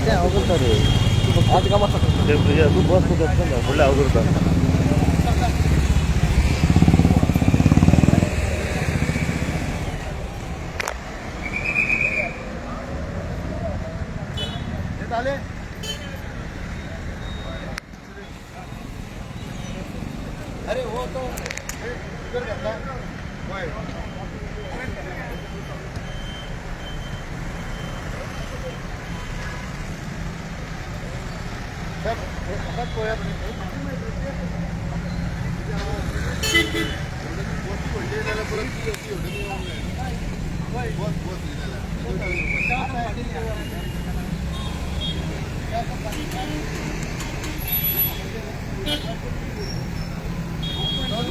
हांव करता रे. तूं बस, तूं फुडलें हांव करता. अरे वो तो उधर करता है. साहेब, म्हाका पळयात. व्हडली जाल्यार परत ती अशी व्हडली येवंक जायना. बस बस ही जाल्यार.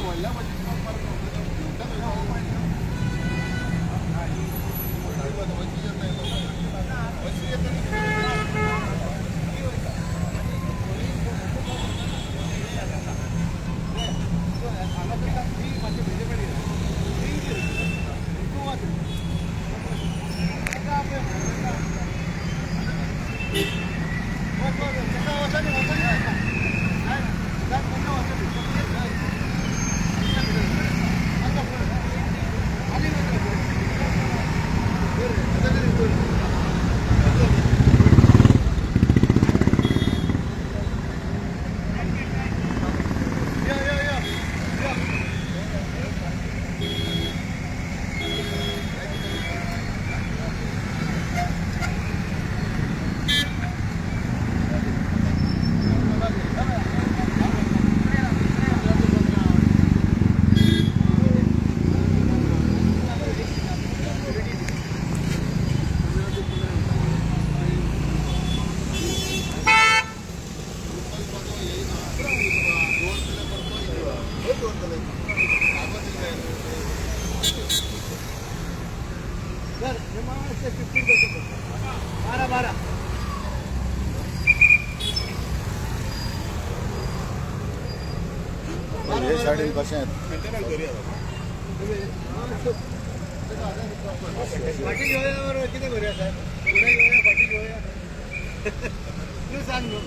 व्हडल्या भशेन 12 12. हे सायडीन कशें? फाटी घेवया, कितें करुया साहेब? फुडें घेवया, फाटी घेवया, तूं सांग न्हू.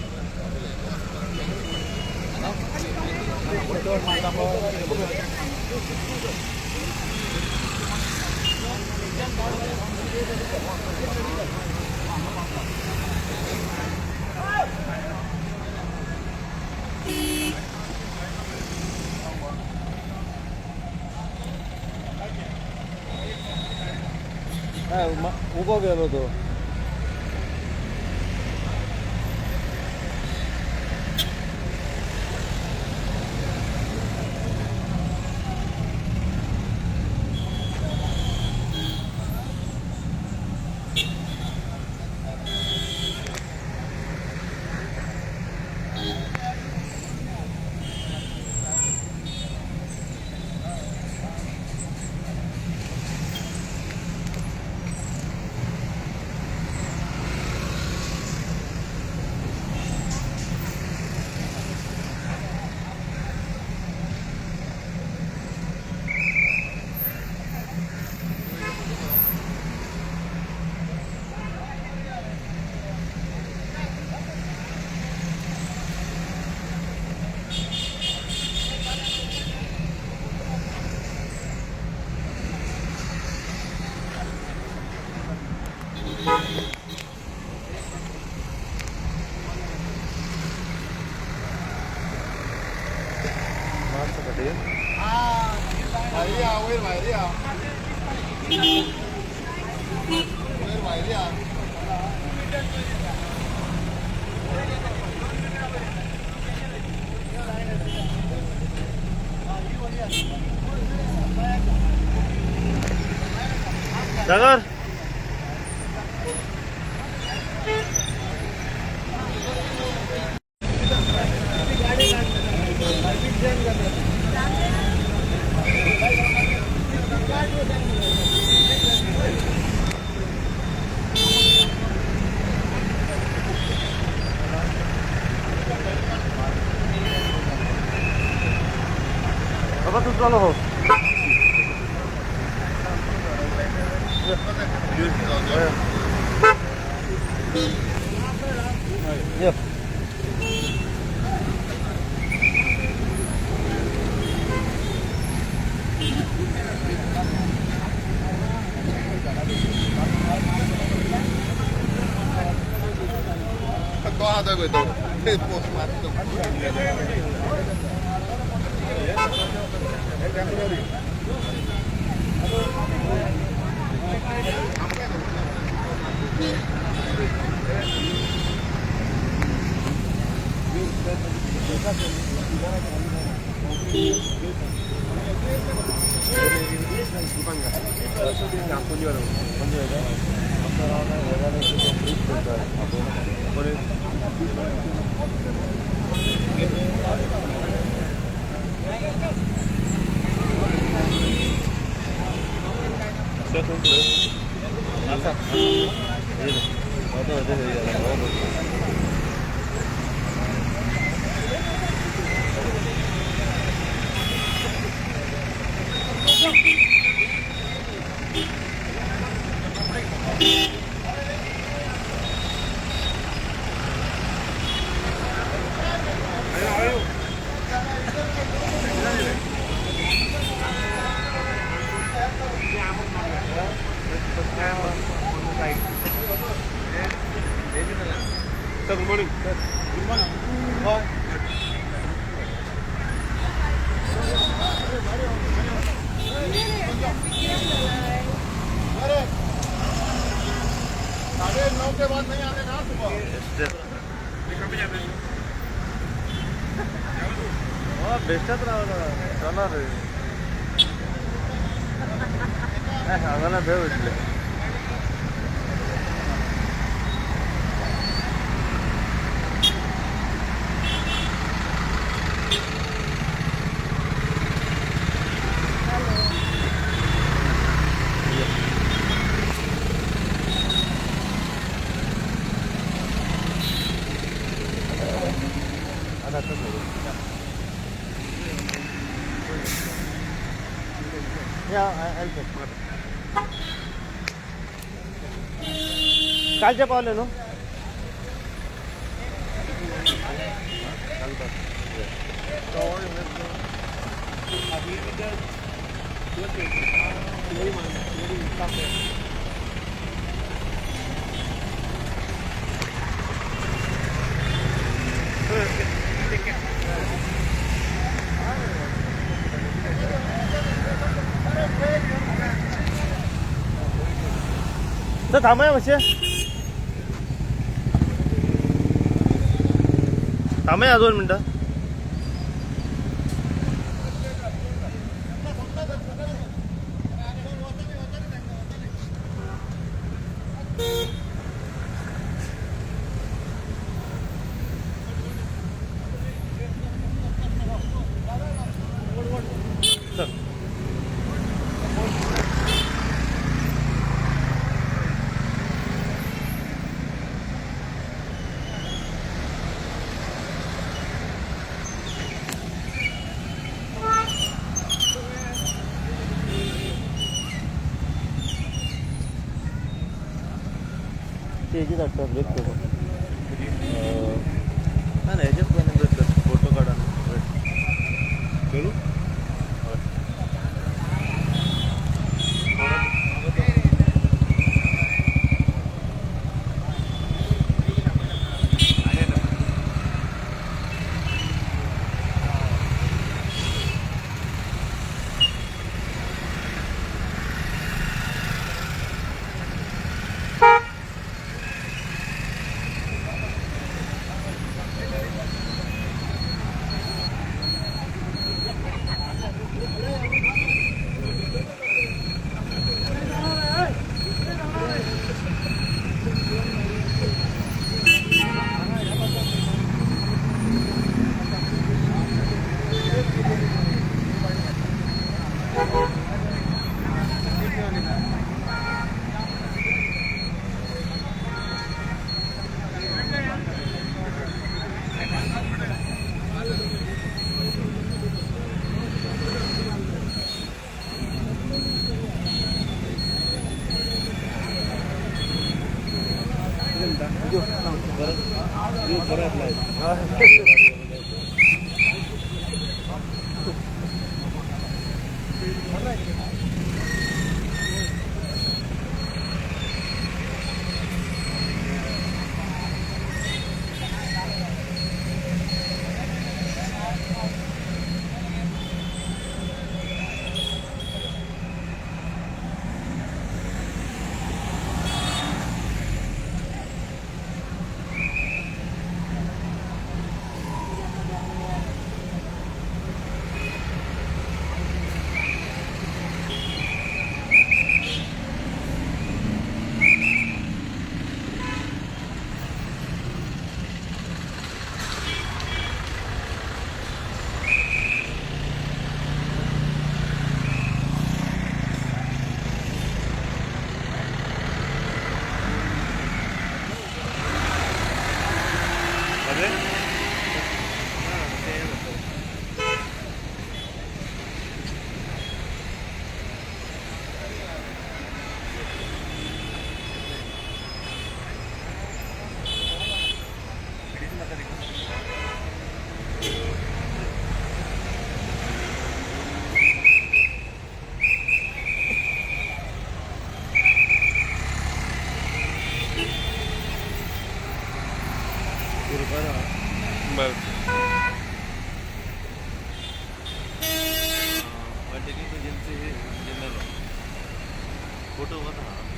उबो गेलो तो. भायरी या, वयर भायरी या, वयर भायरी या. सागर. बाबा, तूं चलो हो. यो. तो आता तो पोस्ट मारतो. Sir, good morning. Sir, good morning. Bye. अरे 9:30 के बाद नहीं आने ना सुबह. हा बेस्टच रावला चला रे. हांगा ना भेव उठले. Yeah, I'll check. कालचे पावले न्हू? तर थांबया मातशें, थांबया 2 मिनटां. हेजेच हाडटा ब्रेक करून. ना ना हेजेच ब्रेक कर, फोटो काड आनी ब्रेक करूं. परत लाय. बरं. Taking to gym general photo होता.